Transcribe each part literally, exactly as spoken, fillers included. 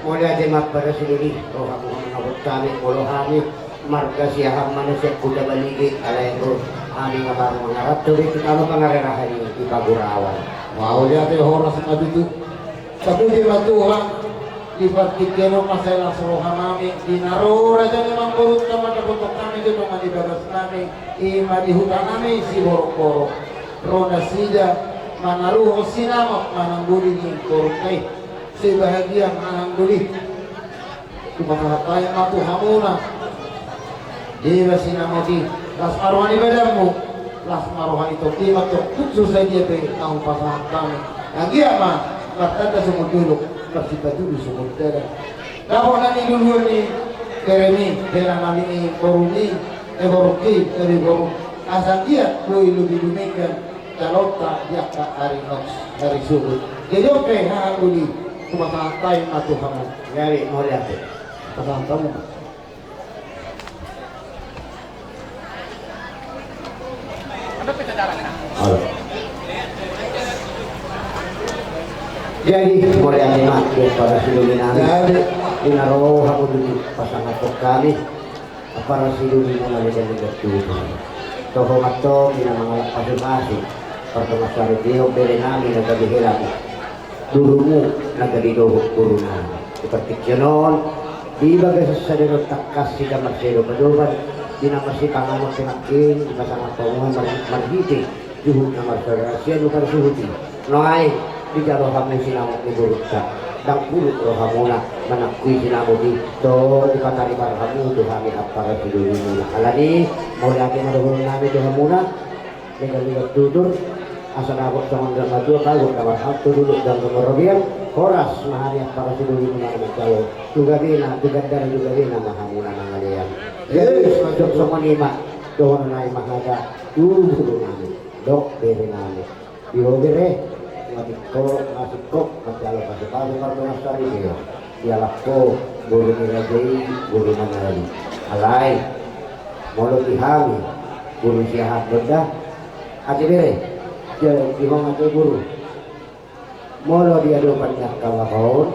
Mauliate ma, Amparasi Doli, rohamu mangapul hami, molo hami marga Siahaan ma na sian Huta Balige, alai hami nga marga mangaranto be tu tano pangarerahan i di Pagurawan. Mauliate, horas ma tutu. Tapuji ma Tuhan, di partingkian on ma sai las roha nami, di na ro raja ni amangborunta mandapothon hami tu dongan di bagas nami, i ma di huta nami Siborokoro. Ro nasida manaruhon sinamot manang doli ni borunta i. Sai bahagia ma anang doli. Hupasahat hami ma tu hamuna. Iba sinamot i, las ma roha ni badanmu, las ma roha ni tondi ma tong, tung so sadia pe na hupasahat hami. Anggiat ma martanda songon dolok, marsipatudu songon dalan. Dapot na niluluan ni beremi, bere nami ni borumi, eh, borungki, gabe borum. Asa anggiat boi lobi dumenggan jaloonta di angka ari na, ari sogot. Jadi on pe, haha doli, hupasahat hami ma tu hamu. Jadi mauliate. Pasahat hamu. Halo. Jadi mauliate ma di Amparasi Doli nami. Jadi. Di na ro hamu tu pasangaphon hami. Amparasi Doli muna legan-legan tubu. Toho ma antong di na mangalap pasupasu. Pardongansaripeon bere nami na gabe helamu. Gurumu na gabe dohot gurunami. Di partingkian on, di bagasan sadari on tangkas hita marsiadopan-adopan, di na marsipanganon pe nangkin, di pasangaphon hamu mar-, marhite juhut na marsaudara sian upa ni suhut i. Nuaeng dijalo hamu sinamot ni borunta. Ndang puluk rohamuna manangkui sinamot i, tong dipatarima hamu tu hami Amparasi Doli muna. Alani, mauliate ma dohononnami tu hamuna. Legan-legan tutur, asa dapot songon na matua, bagot na marhalto, dolok dang na marobean, horas ma hami Amparasi Doli muna manjalo, tu gabena, tu gandana, tu gabena ma hamuna mangalean. Jadi, songon i ma dohononnami ma hata tu gurunami dohot berenami. Di ho bere, nga tingkos, nga singkop manjalo pasupasu pardongansaripeon. Dialap ho boru ni raja i, boru Manalu. Alai molo di hami, boru Siahaan do da. Ate bere, di, di ho ate boru. Molo di adopan ni angka bapa on,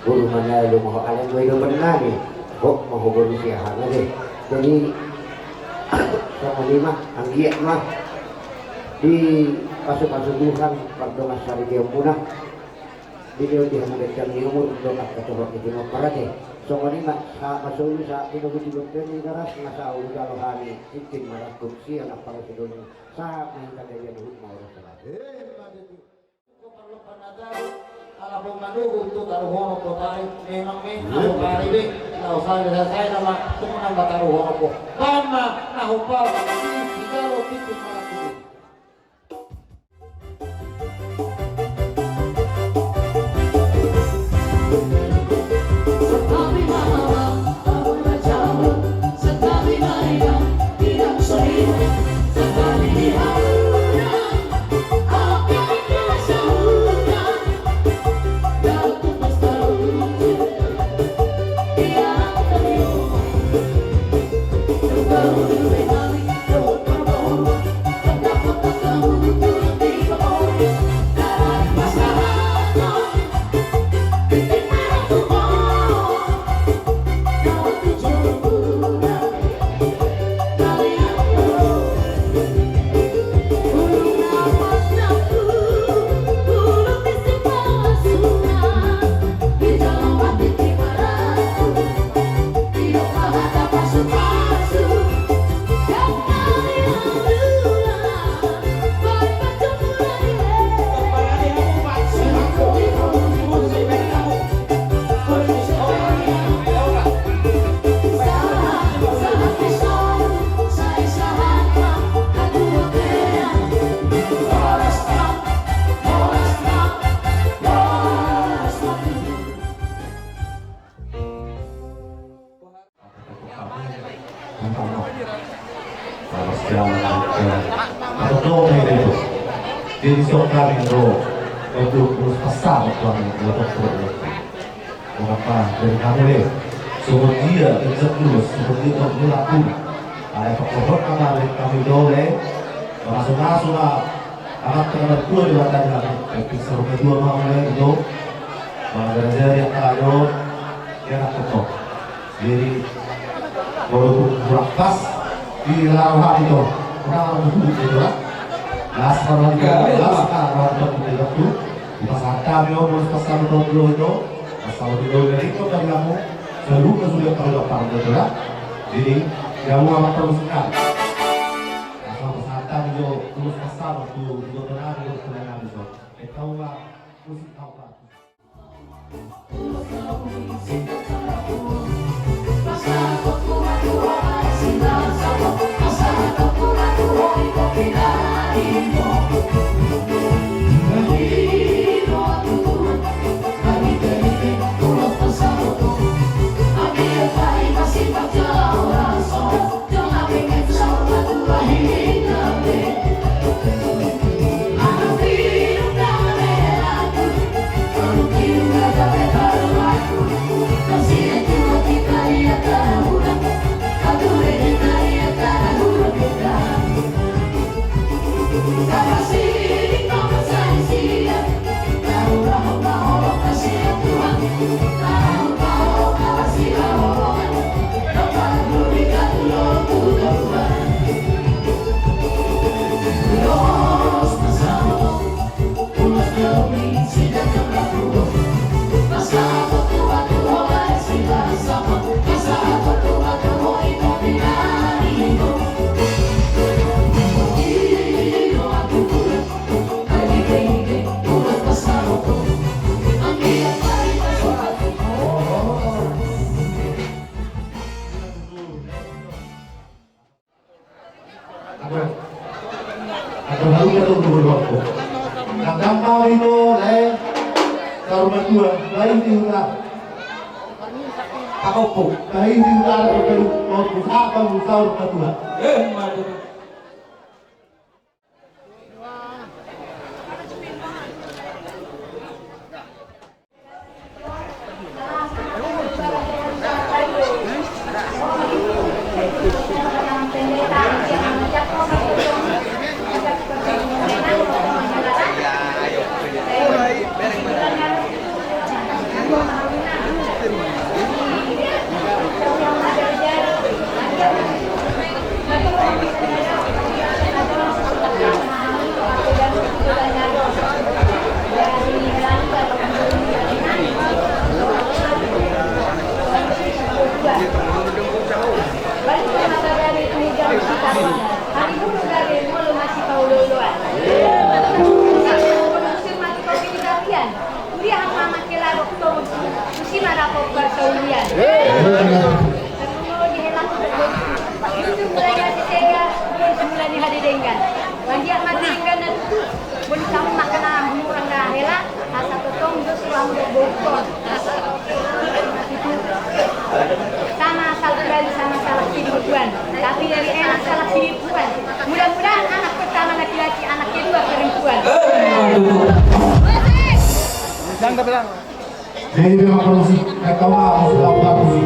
boru Manalu ma ho, alai molo di adopan nami, ho ma ho boru Siahaan ate. Jadi songon i ma, anggiat ma dipasu-pasu Tuhan pardongansaripeonmuna. Dilehon di hamu ganjang ni umur dohot angka torop ni tinomparate. Songon i ma, sahat ma solu, sahat pinogu, tinomparate ni garas, nga sahat ujalo hami tintin marangkup sian Amparasi Doli, sahat ma hita gaya luhut ma ora salah. Parlompan na taru, ala pun manugu tu taruhonon po tari, memang me, na ho pari be, na ho sale sasai nama, tung nang taruhonon po. Baen ma na ho pari, di, di jalo tintin marangkup. Jadi, so kami ro untuk urus pasar, Tuhan, untuk urus. Mengapa dari kamu deh? Seperti dia, kerja terus, seperti itu, dia pun. Ada pokok apa dari kami dole? Masuk-masuk lah. Amat terhadap dua di mata dia. Tapi seru kedua mau mulai itu. Bang, jari-jari angka ajo, ia na tongtong. Jadi, walaupun kurang pas, di larang hati tu. Kurang butuh itu lah. Las kalau di las kalau tu. Di pas ada dia, mulai pas sama tu dulu itu. Pas sama tu dulu dari itu, dari kamu. Seluruh sudah kalau dapat itu lah. Jadi, kamu amat terus kan. Asal pas ada dia, terus pas sama tu, dia benar, dia benar, dia. Eh, tahu lah. Musik apa? Aduh. Aduh, halu ya tuh, tuh, tuh, tuh. Nang gampang itu, eh. Saur matua, baik di huta. Pak Opo, baik di huta, ada baru, mau usaha, mau saur matua. Eh, madu. Huria hama mangkelarok tong, tusi ma dapot parsaulian. Tanggung di hela. Itu mulai dari saya, mulai dari hadedenggan. Mandiak ma denggan na tutu. Boni kamu makan ah, murang na hela. Asa totong dos ruang do bokon. Sama asal berani, sama salah pilih Tuhan. Tapi dari enak salah pilih Tuhan. Mudah-mudahan anak pertama laki-laki, anak kedua perempuan. Jangan bilang. Jadi memang produksi, kata orang sudah produksi.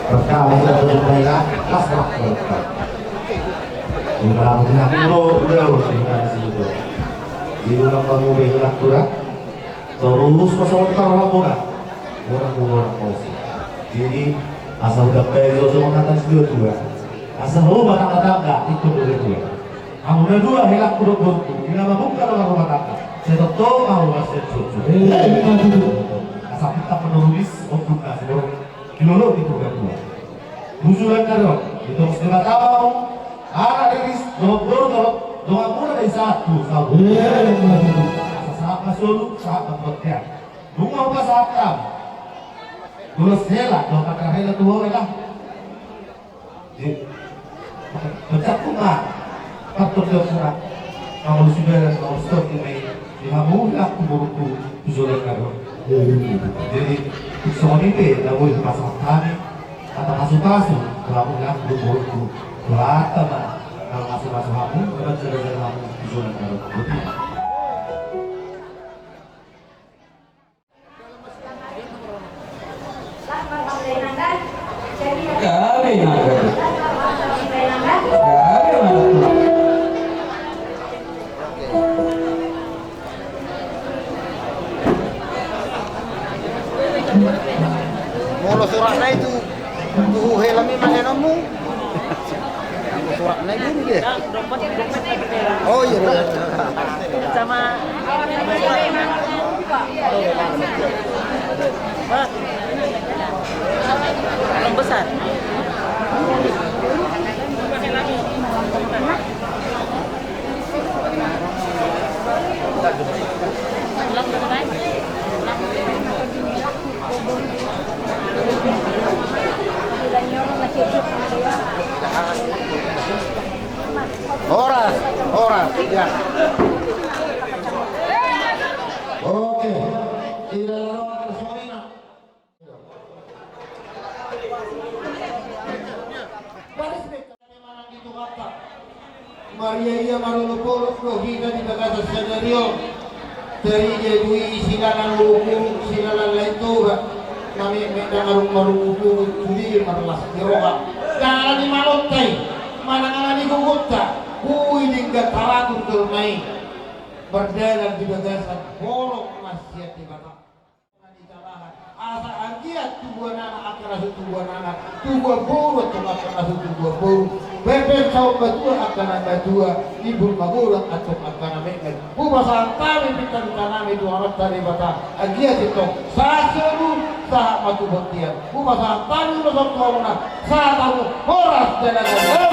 Pertama kita berjumpa ya, las lah. Di dalam hidupku, udah, udah, udah, udah. Di dalam kamu bergerak kurang. Terus pasal terlalu murah. Murah, murah, murah. Jadi, asal udah peso sama kata dua-dua. Asal lu batang-batang, itu dua-dua. Hamu na dua, helakku dohot boruku, di na mamungka dongan rumah tangga. Sai tongtong hamu marsianjuanjuan. Iya, iya, iya. Asa pinta penulis, ombun na siborok, dilolo di purgatua. Bujulan na ro, ditongos Debata ma hamu, anak riris, dohot boru, dohot dongan muna na i sahat tu saur. Iya, iya, iya. Asa sahat ma solu, sahat ma tu bontean. Nunga hupasahat hamu. Ulos hela, dohot hela tu ho hela. Di, pecakku ma, faktor dia pura, kamu sudah dan kamu stop ini, di hamu, aku boruku, tu jodoh kado. Jadi, songon i pe, na boi pasahat hami, atau pasu-pasu, kamu, aku boruku, kelata ma, kalau pasu-pasu hamu, kalau jaga-jaga hamu, tu jodoh kado. Betul. Gabe nangga. Gabe nangga. Molo suratna i tu, tu hela i ma lenonmu. Suratna i dulu deh. Oh iya, iya. Sama. Belum besar. Horas, horas, ya. Oke. Tidak ada orang. Maria ia marolopolop do hita di bagasan sadari on. Tarida do i silalan Luhut, silalan Lae Toba. Nami meda ngarung marung upu tuli marlas ni roha. Dala ni malonta i, manang ala ni gogonta, boi denggan taratur jolma i. Mardalan di bagasan holong na sian Debata. Asa anggiat tubuan anak angka na so tubuan anak, tubuan boru angka na so tubuan boru, pepet saut matua angka na matua, imbur magodang antong angka na metmet. Hupasahat hami pinta-pinta nami tu Amanta Debata, anggiat sintong sahat solu, sahat ma tu bontean. Hupasahat hami ulos on tu hamuna, sahat hamu horas jala gabe.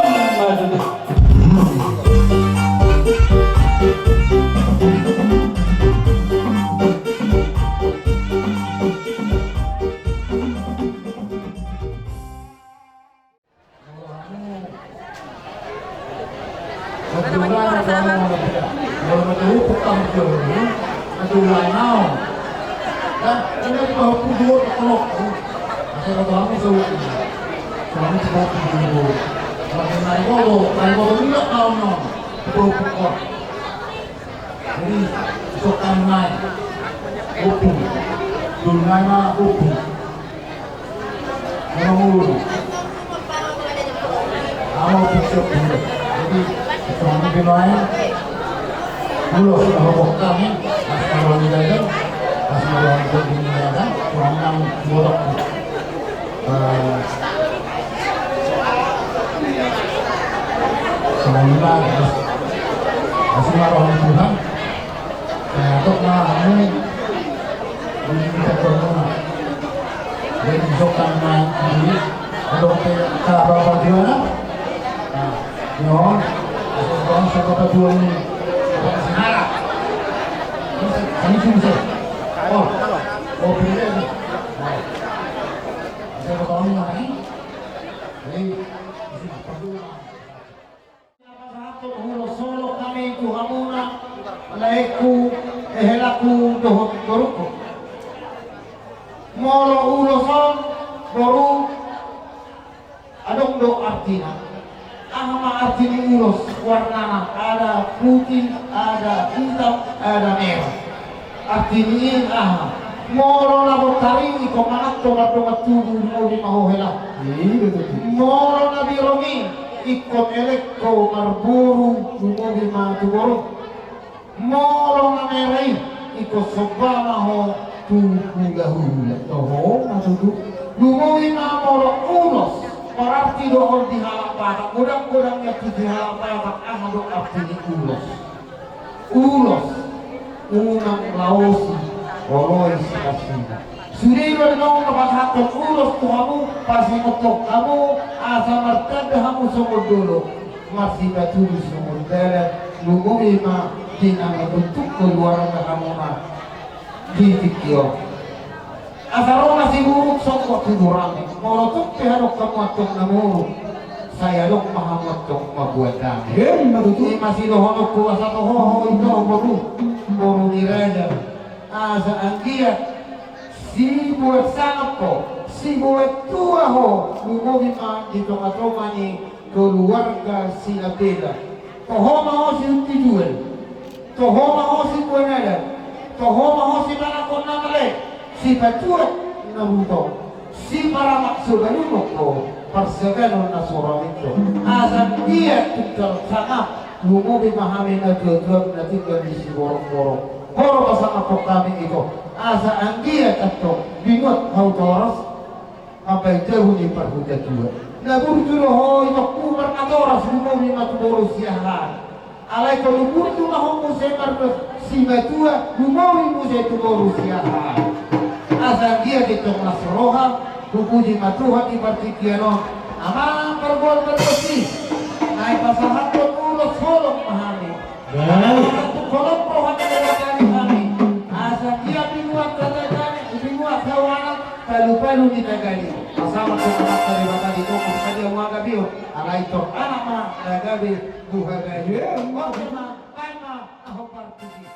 Jadi, isok hami nai ompung, dulu nai ma ompung. Memang ulu. Ama ompung si ompung. Jadi, isok hami nai, ulos na hobok hami, as marwani dagang, as marwani dagang, as marwani dagang, as marwani dagang. Songon i ma, asi ma roha ni Tuhan. Tok ma hamu di tempat rumah. Jadi isok hami nai, adong pe angka bapak di mana? Nah, nyo, asal sa bapak tua ni, bapak Sihara. Ini, ini sini, sini. Oh, oh, beda ni. Nah. Ulos holong hami tu hamuna, laengku, eh, helangku dohot boruku. Molo ulos on, boru, adong do artina. Aha ma arti ni ulos? Warnana ada putih, ada hitam, ada merah. Arti ni i aha? Molo na bontar i ingkon manat ho mardongan tubu, lumobi ma ho hela. Molo na birong i ingkon elek ho marboru, lumobi ma tu boru. Molo na mera i ingkon somba ma ho tu hulahula. Toho ma tutu. Lumobi ma molo ulos. Berarti do on di halak Batak, godang-godang ia tu di halak Batak aha do arti ni ulos. Ulos, unang laosi, oloi silasina. Sude do naung pasahathon ulos tu hamu, pasingot hamu, asa martanda hamu songon dolok, marsipatudu songon dalan, lumobi ma di na mambentuk keluarga hamuna di tingki on. Asa ro na siburuk songkok tu burane. Molo tung pe hadok hamu antong na moru, sai adong ma hamu antong mambuat dame. Ima tutu. Ima sidohononku asa toho ho ito boru, boru ni raja. Asa anggiat sibuat sangap ho, sibuat tua ho, lumobi ma di tonga-tonga ni keluarga Sinapela. Toho ma ho si Untijual. Toho ma ho si Buanadan. Toho ma ho si Panakon na male. Sipatuat na buto. Siparamak so balunok ho. Parsaganon na so raminto. Asa dia tung tarsangap. Lumobi ma hami na tua-tua na tinggal di Siborok-borok. Boru pasangaphon hami ito. Asa anggiat antong binuat hau toras. Mambahen jabu ni parhuta tua. Na burju do ho ito, umar natoras, lumobi ma tu boru Siahaan. Alai tolu burju ma ho muse mardos simatua, lumobi muse tu boru Siahaan. Asa anggiat antong las roha, hupuji ma Tuhan di partingkian on. Amang pargual pargonsi, naeng pasahathon ulos holong ma hami. Baik. Asa tung holong roha ni Debata di hami. Asa dia binuat raja tani, binuat hau anak, palu-palu ni tagani. Pasahat tu Debata di tonggo sadia muagabion. Alai tor anak ma na gabe buha gabe. Iya. Oke ma, baik ma, aho partusi.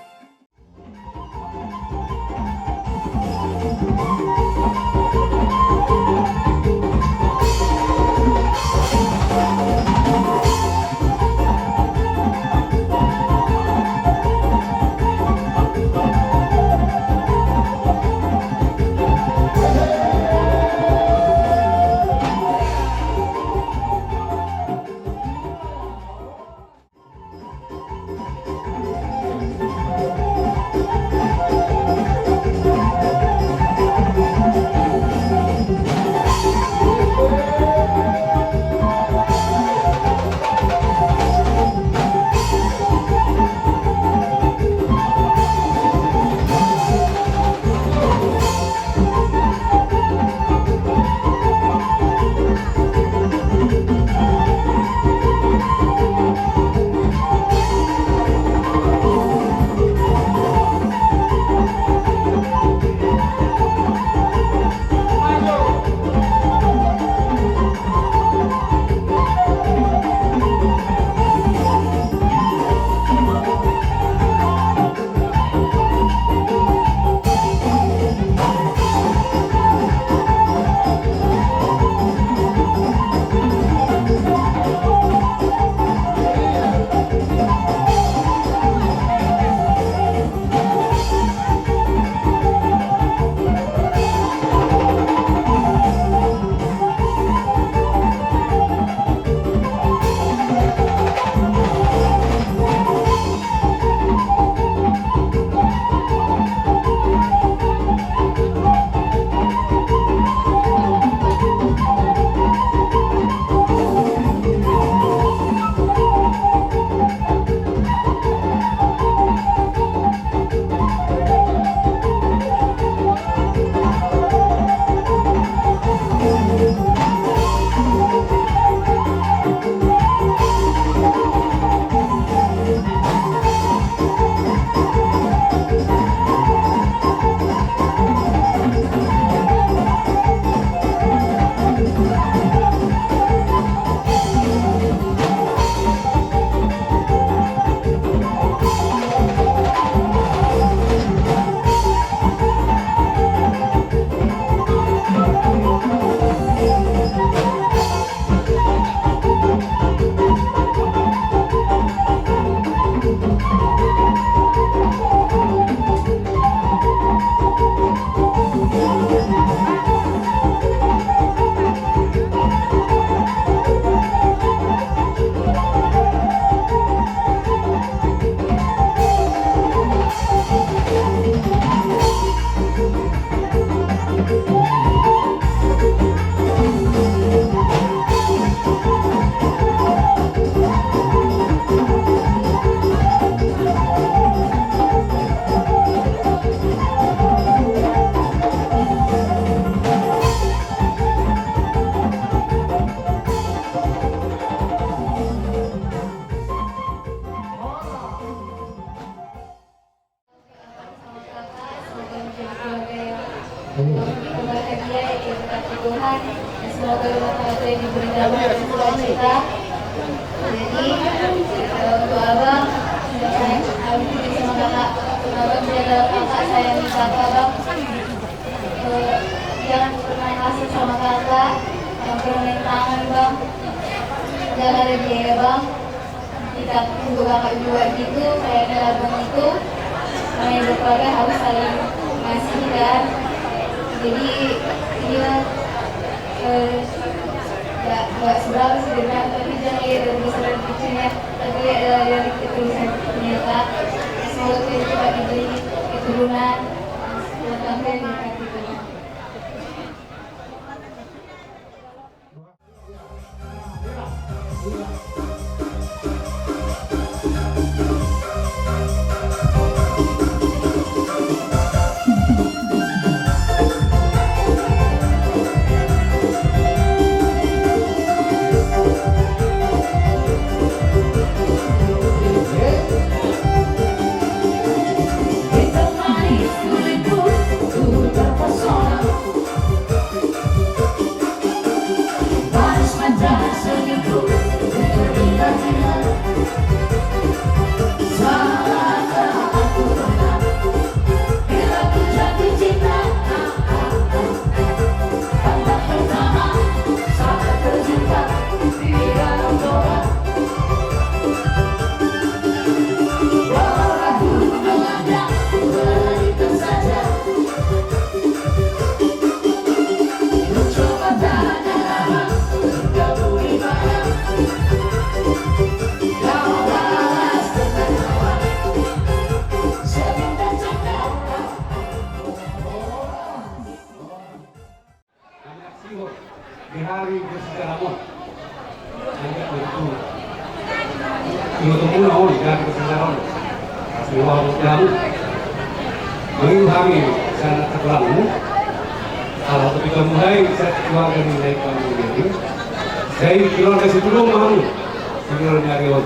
Semoga rumah tangga kalian diberi damai dan sukacita. Jadi, eh, untuk abang, saya, abang itu sama kakak. Abang dia adalah kakak, sayangi kakak, bang. Eh, jangan pernah kasar sama kakak, jangan pernah main tangan, bang. Jangan ada biaya, bang. Kita juga kakak juga gitu, kayaknya abang itu namanya berkeluarga harus saling ngasih kan. Jadi, iya, eh, nggak, nggak seberapa sih dendam, tapi jangan lihat dari besar dan kecilnya, tapi lihat dari, dari ketulusan ternyata. Semoga kita cepat diberi keturunan, rumah tangga yang diberkati Tuhan. Anak sihol di hari bersejarah on. Anak bersejarah. Ingot muna on di hari bersejarah on. Sihol di hari. Mangido hami sian anak sakolahmu. Ala tu kita mulai sian keluarga ni naik kamu ini. Jadi keluarga si Tulung mau. Keluarga ni hari on.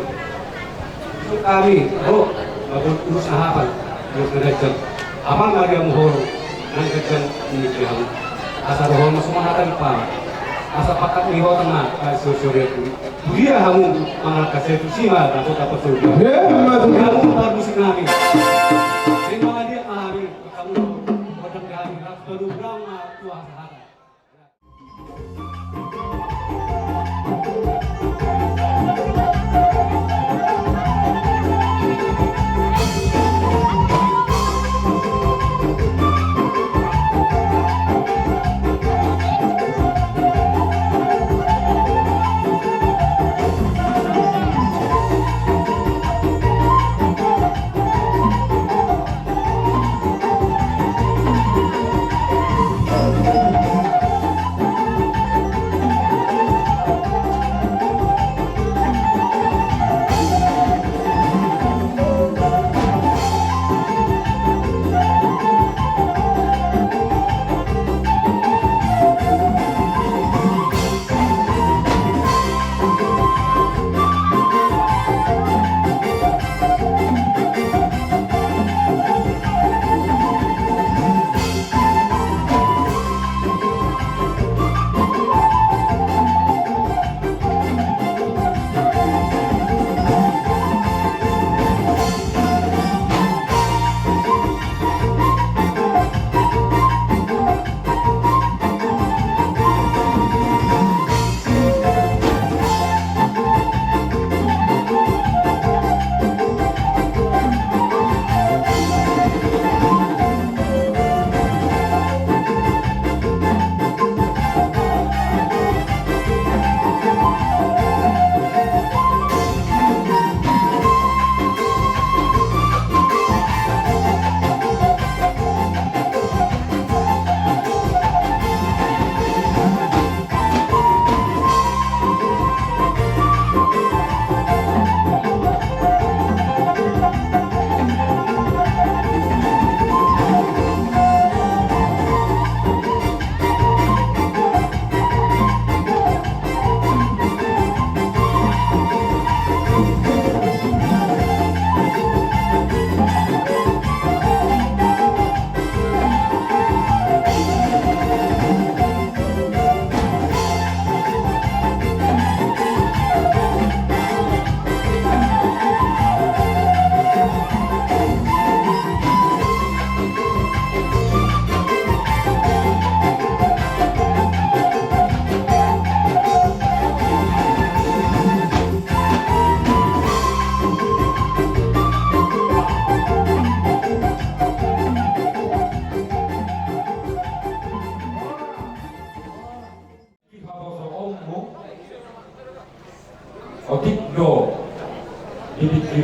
Hami, oh, mabon urus na hapal, urus na ganjang. Apala ma di hamu holong, nang ganjang ni di hamu. Asa dohot ma songon hata ni pala. Asa pakat ni hota ma, ai so sorian tu. Bulia hamu, mangalangka sai tusi ma, dapot-dapot surga. Hamu parmusik nami. Sai mangaliat ma hami, hamu, hodang di hami, laos palubrang ma tu hasahatan.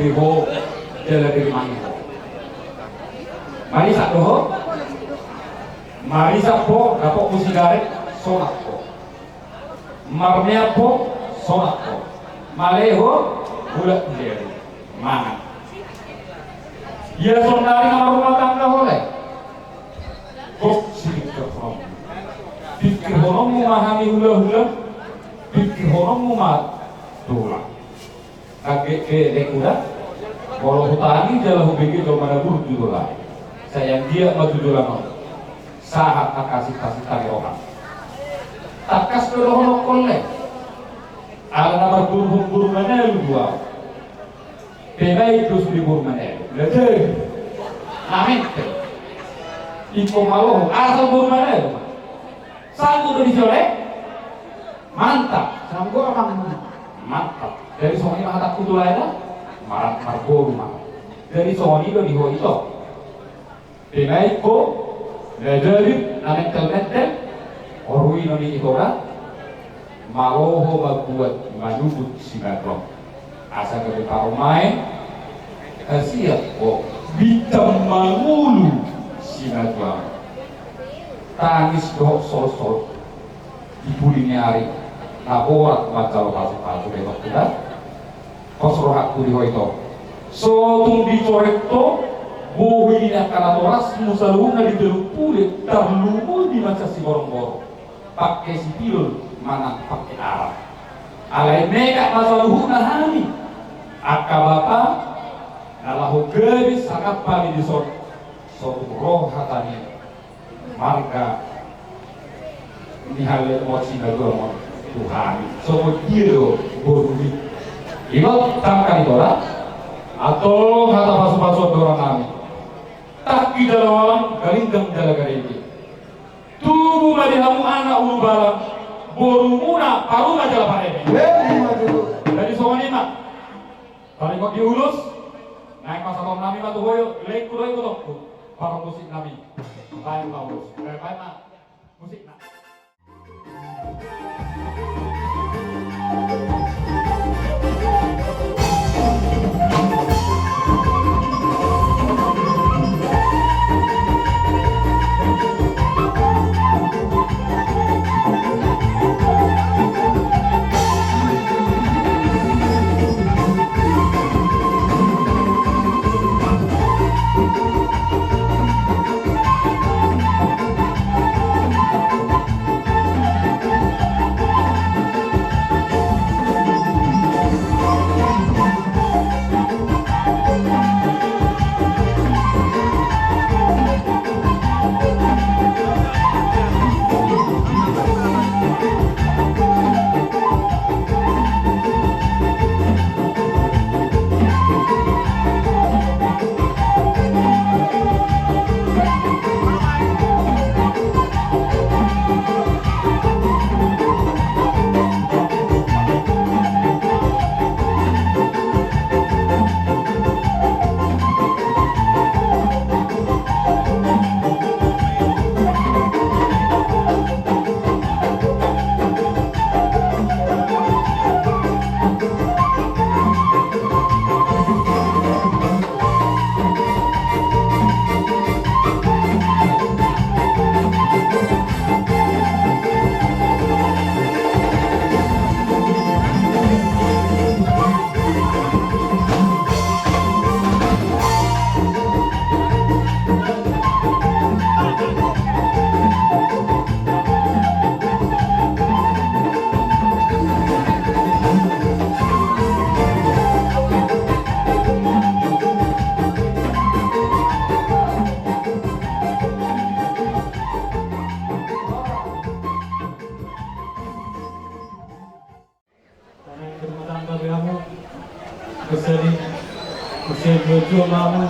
Di ho jala di rumah ni ho. Marisap do ho. Marisap ho, dapot ho sigaret, sonat ho. Marmeam ho, sonat ho. Male ho, bulat jari. Mangan. Ia sonari na marrumah tangga ho le. Gok sipikirhononmu. Pikirhononmu ma hami hulahula. Pikirhononmu ma tulang. Anggiat pe dengkuda, molo hutangi jala hubege jolma na burju do lae. Sai anggiat ma tu joloan on sahat angka sipasitari roha. Tangkas do dohononhon le. Ala na marboruhon boru manalu do ahu. Pe baen do sude boru manalu. Lajar. Namentel. Ingkon maloho asal boru manalu. Sanggup do dijole? Mantap. Sanggup amang. Mantap. Jadi songon i ma hatangku tu lae da. Marat marboru ma. Jadi songon i do di ho ito. Pe baen ho. Lajar. Namentel-mentel. Oruinon i ito da. Maloho mambuat manubut simatua. Asa gabe parumaen, hasian ho bintang mangolu simatua. Tangis dohot solsol di pudi ni ari, na borat manjalo pasupasu, dengkuda. Pos rohangku di ho ito. So tung dicoret ho bohi ni angka natorasmu saluhutna di teluk pudi, tarlumobi ma sian Siborongborong. Pangke sipilol manang pangke arak. Alai megat ma saluhutna hami angka bapa na laho gabe sangap hami dison. So tung ro hata ni marga ni haleon on, simatua on tu hami. Songon dia do boru i? Ima tangkas i ito da. Antong hata pasupasu on do rohanami. Tangki jala walang, galinggang jala garege. Tubu ma di hamu anak ulubalang, borumuna paruma jala pareme. Jadi songon i ma. Taringot di ulos, naeng pasahatonnami ma tu ho, lengku do i, gotongku. Parmusik nami. Baen ma ulos. Baen ma musikna. Karena yang berumah tangga be hamu, bisa di, bisa dua jua mamu,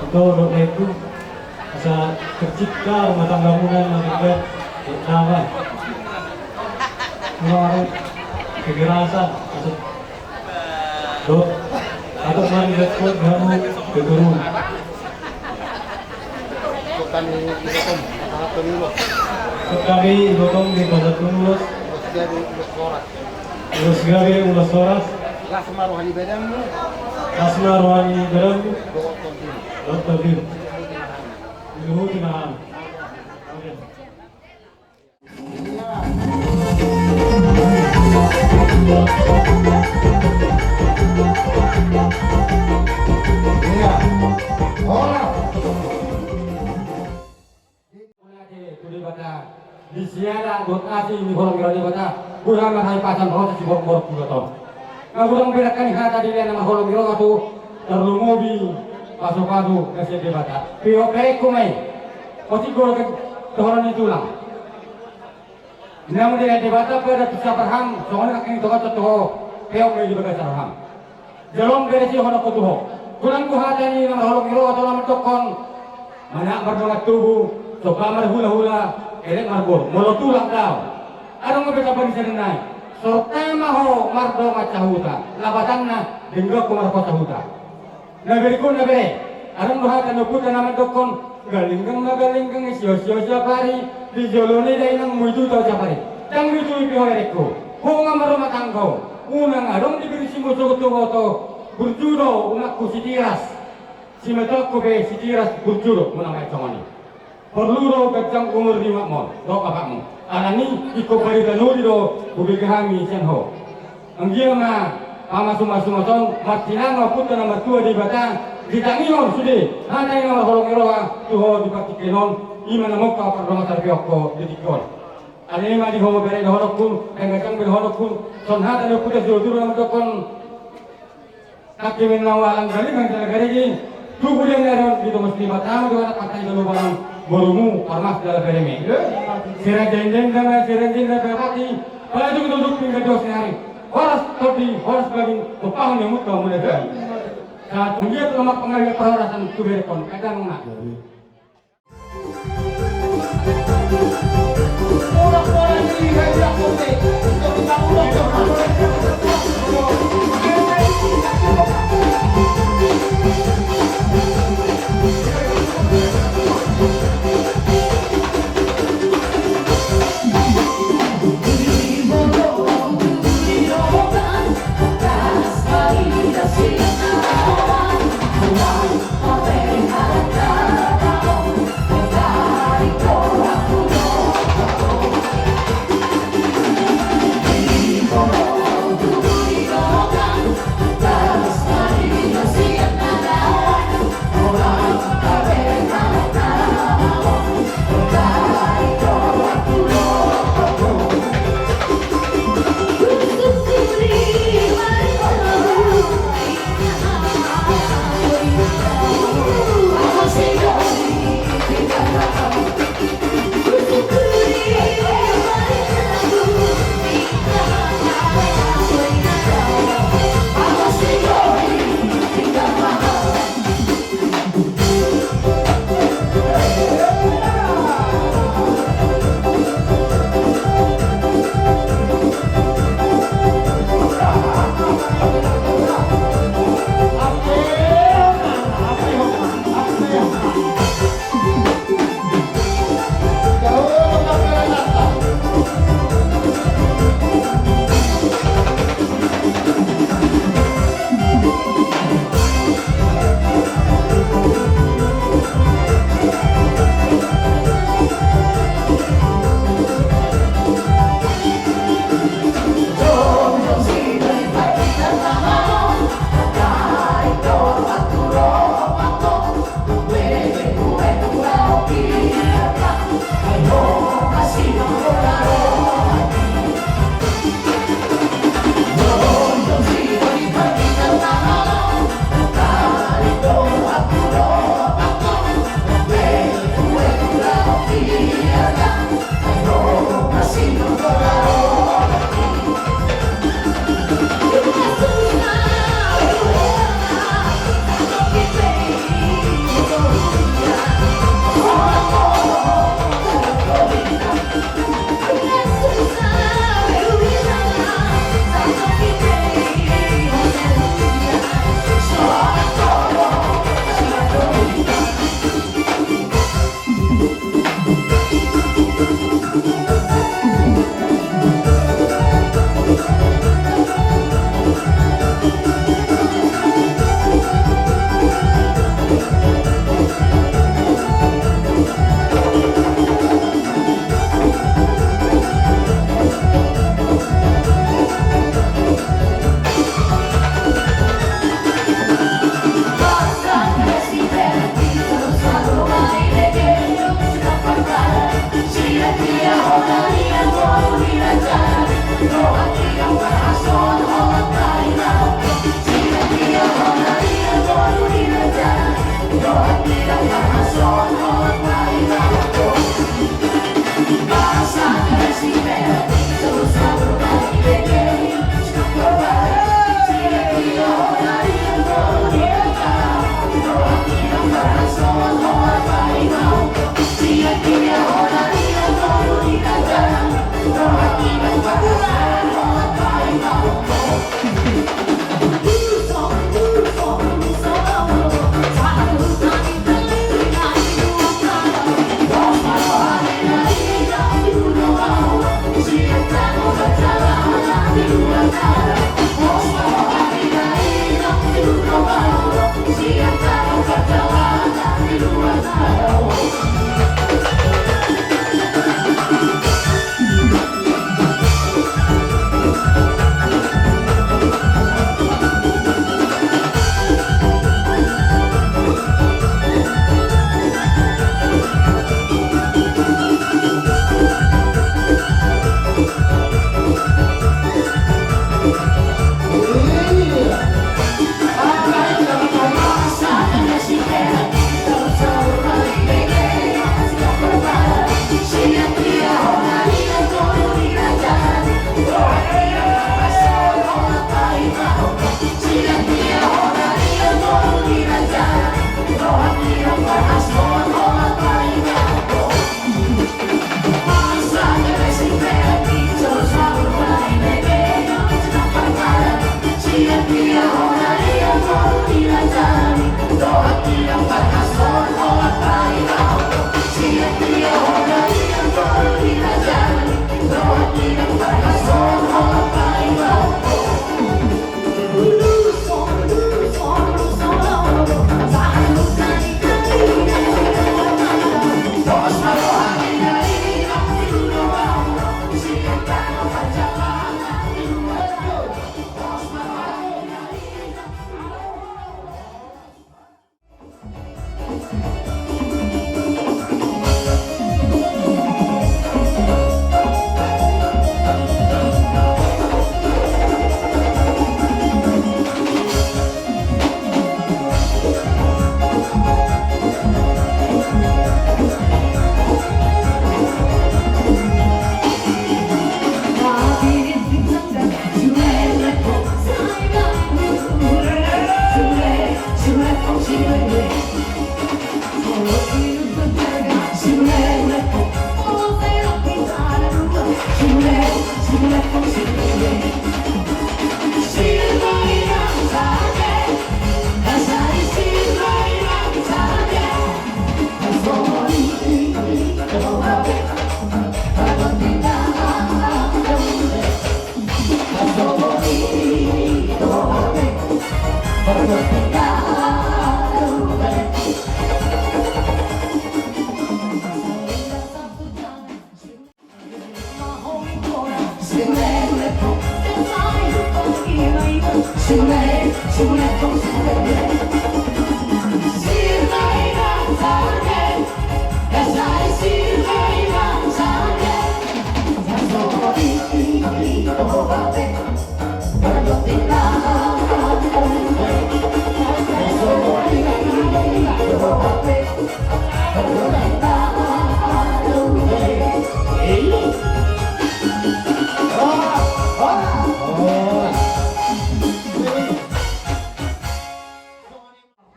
itu udah itu, bisa tercipta rumah tangga muna yang lebih baik, ya, tambah. Mulai kekerasan, maksud, do, atau mani respon kamu keturun. Kami ibotong di Pasar Tunulus. Ulos gabe, ulos horas. Las ma roha ni badanmu. Las ma roha ni badanmu. Dohot tondinmu. Dohot tondinmu. Di luhut ni roham. Amin. Ia. Horas. Mauliate tu Debata, di siala dohot asi ni holong ni roha ni Debata, godang ma hahipason ro siborngin borngin tu Debata on. Nga godang be dangka ni hata dilean na marholong ni roha tu, tarlumobi pasupasu na sian Debata. Pio perengku ma i, otik godang dohonon ni tulang. Naung dilean Debata pe da tu siapa ham, songon i nangkin tongon tu ho, peok ma i di bagasan roham. Jalo ma bere sihononku tu ho. Godang do hata ni na marholong ni roha tu na mandokkon. Manat mardongan tubu, somba marhulahula, elek marboru. Molo tulang do au. Adong ma be tamba ni sada nai. Sorta ma ho mardongan sahuta. Lapatanna, dengganku marhata sahuta. Na berikutna bere. Adong do hata ni ompunta na mandokkon. Galinggang ma galinggang, sio-sio siapari, di jolo ni dainang muitu tau siapari. Ndang muitu i pe ho erengku. Ho nga marumah tangga ho. Unang adong dibiri simusogot tu boto. Burju do unangku sitiras. Simatuangku pe sitiras burju do unang ma i songon i. Porlu do ganjang umur ni makmon. Dohot bapakmu. Alani ingkon barita nuri do hubege hami sian ho. Anggiat ma pamasumasu ma son, martinangi ma ompunta na martua Debata, ditangihon sude hata i na marholong ni roha tu ho di partingkian on, i ma na mungka pardongan tarpeok ho di tingki on. Alani i ma di ho bere dohononku, dang ganjang be dohononku, songon hata ni ompunta si Doduru na mandokkon, nangkin ma na ualang galing hang jala garigi, Tubu dia ni ari on di tongos ni matamu di anak partai galubaran borumu parmas dalam bereme. Sirang jendenda ma sirang jendenda berpati. Pala itu kita duduk tinggal dua sehari. Horas tondi, horas bagin, tumpahon yang muka mulai dari. Saat dia telah makan ngawin perhorasan tu berekon kadang nak.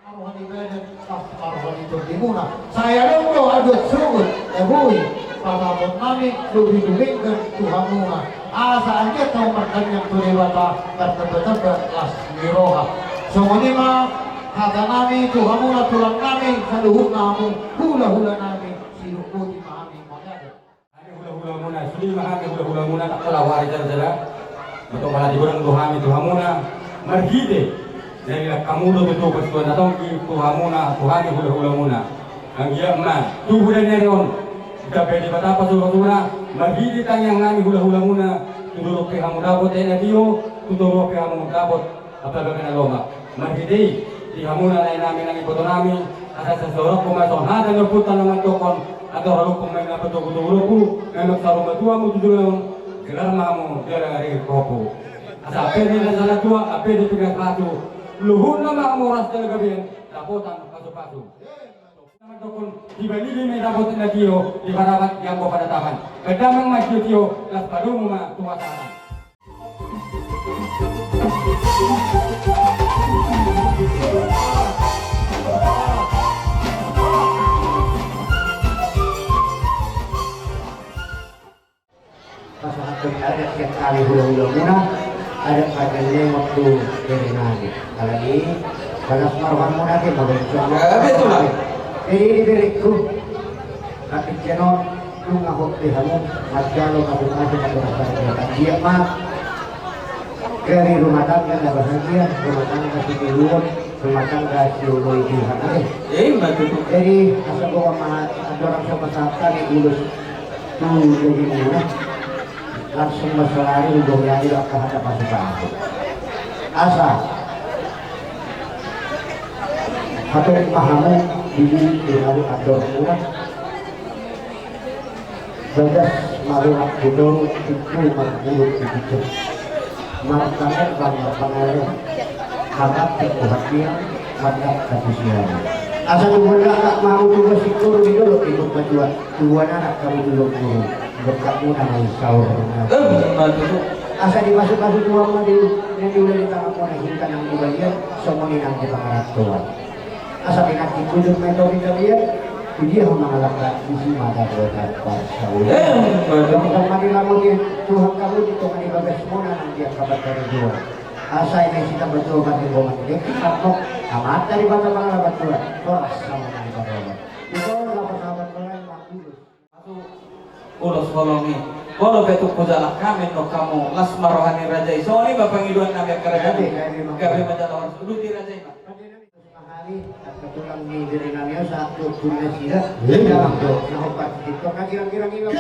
Aruhani badan, ah, aruhani tondimuna. Sai adong do aduan sogot, eh, boi, pasahaton nami lobi dumenggan tu hamuna. Asa anggiat hamu martangiang tu Debata, martamba-tamba las ni roha. Songon i ma hata nami tu hamuna tulang nami, saluhutna hamu hula-hula nami, sidok boti ma hami mangada. Hami hula-hulamuna, sude ma hami hula-hulamuna, tak pola wari jala-jala. Mantong pala digodang do hami tu hamuna. Marhite na dilak hamu do tutu parsituan na tonggi tu hamuna, tu hami hula-hulamuna. Anggiat ma tubu dan nari on ditambai Debata pasu-pasuna. Marhite tangiang nami hula-hulamuna, tu torop pe hamu dapot aek na tio, tu torop pe hamu dapot Apa baga na lomak. Marhite i, di hamuna lae nami nang iboto nami, asa sai saurangkon ma songon hata ni ompunta na mandokkon, andor halumpang ma inna patogu-togu lombu, memang saur matua hamu tu joloan on, gelar ma hamu jala ringgit kopu. Asa ampir ni na sala tua, ampir ni piga patu, luhutna ma hamu horas jala gabean, dapotan pasu-pasu. Mandokkon, di balili ma dapot na tio, di parapat di anggo panatapan. Gadamang ma tio-tio, las padomu ma tu hasahasan. Pasahathon adat sian hami hula-hulamuna, adat pargellengon tu bere nami. Alani i, bagas ma rohamuna ate, molo insya Allah. Eh, betul lah. Jadi di berengku, hatian on, nunga hot be hamu, marjalo masing-masing aturan pargellengon. Anggiat ma Jadi rumah tangga na bahagia, rumah tangga sitiruon, rumah tangga sioloi Tuhan, oke? Ima tutu. Jadi asa boha ma andorang so pasahat hami ulos tu dagingmuna, langsung ma saonari, hudok ni ari do angka hata pasupasu. Asa hatop ma hamu di, di hamu andormuna. Bagas marurang tu toru, pintu marmuluk tu pujur. Martangan marpangarean, marangkup tu hatian, marangkup tu siaran. Asa tubuan anak ma hamu, tubuan singkoru di dolok di Purbatua, tubuan anak hamu di Lombu, berkatmuna ma i saur matua. Asa dipasupasu Tuhan ma di, na niula di tanganmuna, hita nang di balian, songon i nang di pangarantoan. Asa pinantik hujur ma i topi tabiat, tu dia ho mangalangka, disi ma dapotan parsaulian. Emma tutu. Tongtong ma diramoti Tuhan hamu di tonga ni bagasmuna nang di angka banta ni jolo. Asa i ma i sitamba jolo, marhite goman ni dengki, tarno Amanta Debata Pangalapan Tuhan, horas hamu nang di parrohatan. Ito na pasahaton nami ma ulos. Asa ulos holong i. Molo pe tung hujalang hami, nunga hamu las ma roha ni raja i. Songon i ma pangidoan nami angka raja i. Gabe ma jala horas. Uduti raja i ma. Hami angka tulang ni bere nami on, sahat tu nasida. Iya. Dalam tu na hombar di TikTok, na girang-girang i ma.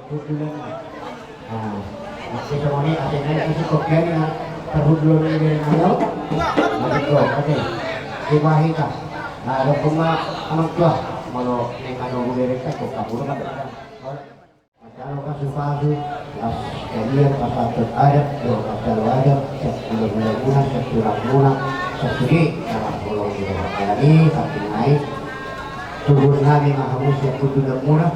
Hundulan. Nah, oke, songon i, asa naeng isi kopian na tarhundulan ni dari Mario. Oke, oke. Dibahen hita. Nah, dok ma amang tua. Molo naeng anu, hubereng kan, kok kamu kan. Mansai pasupasu, las kalian pasahathon adat, dohot pansalo adat, sian hulahula muna, sian tulang muna, sasude, dalam kolong di dalam kali, samping naik. Tubuan nami ma hamu sian hundulan muna.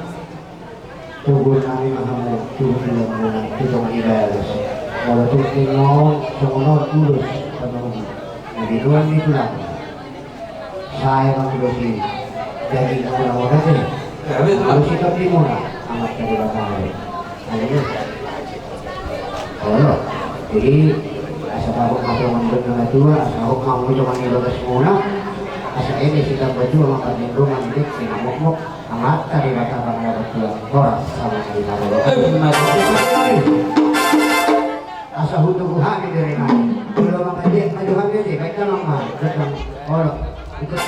Tubuan nami ma hamu tu hundulan muna, tu dongan ni bagas. Molo tung ninna on, songon on ulos panogu na binoan ni tulang. Sae ma ulos i daging muna, muna te. Ulos i tondi muna, Amanta Debata. Ayo. Olo. Jadi, asa taruh ma songon dok na tua, asa hok ma hamu dongan ni bagas muna. Asa eme sitambatua ma parlindungan ni na mokmok. Amanta Debata pangalabat tua, horas sama di marolo. Asa hutubu hami dari nami. Belum apa dia, maju hami aja, baik, tenang, Bang. Tenang. Olo. Ikut.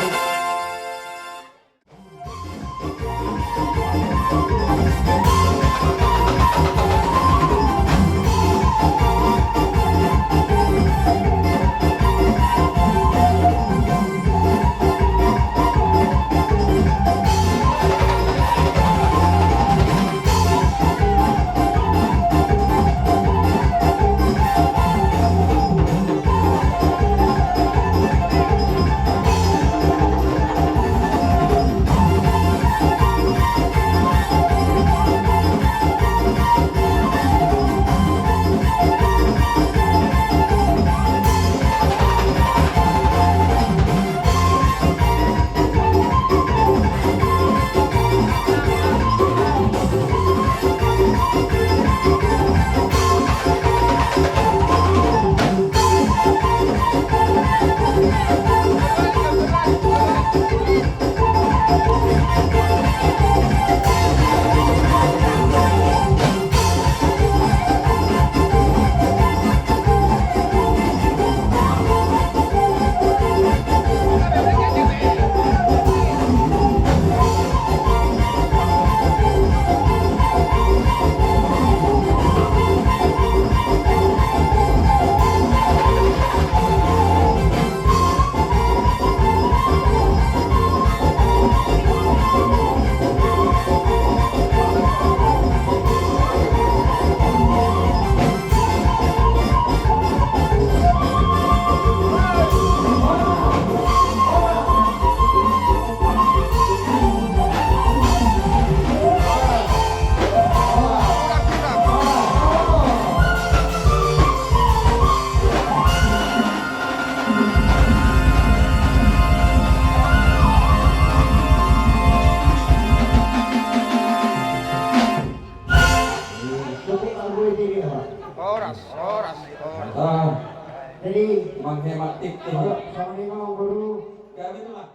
Horas, horas, horas. Ah, jadi menghemat titik. Halo, assalamualaikum, Bang Guru. Kami telah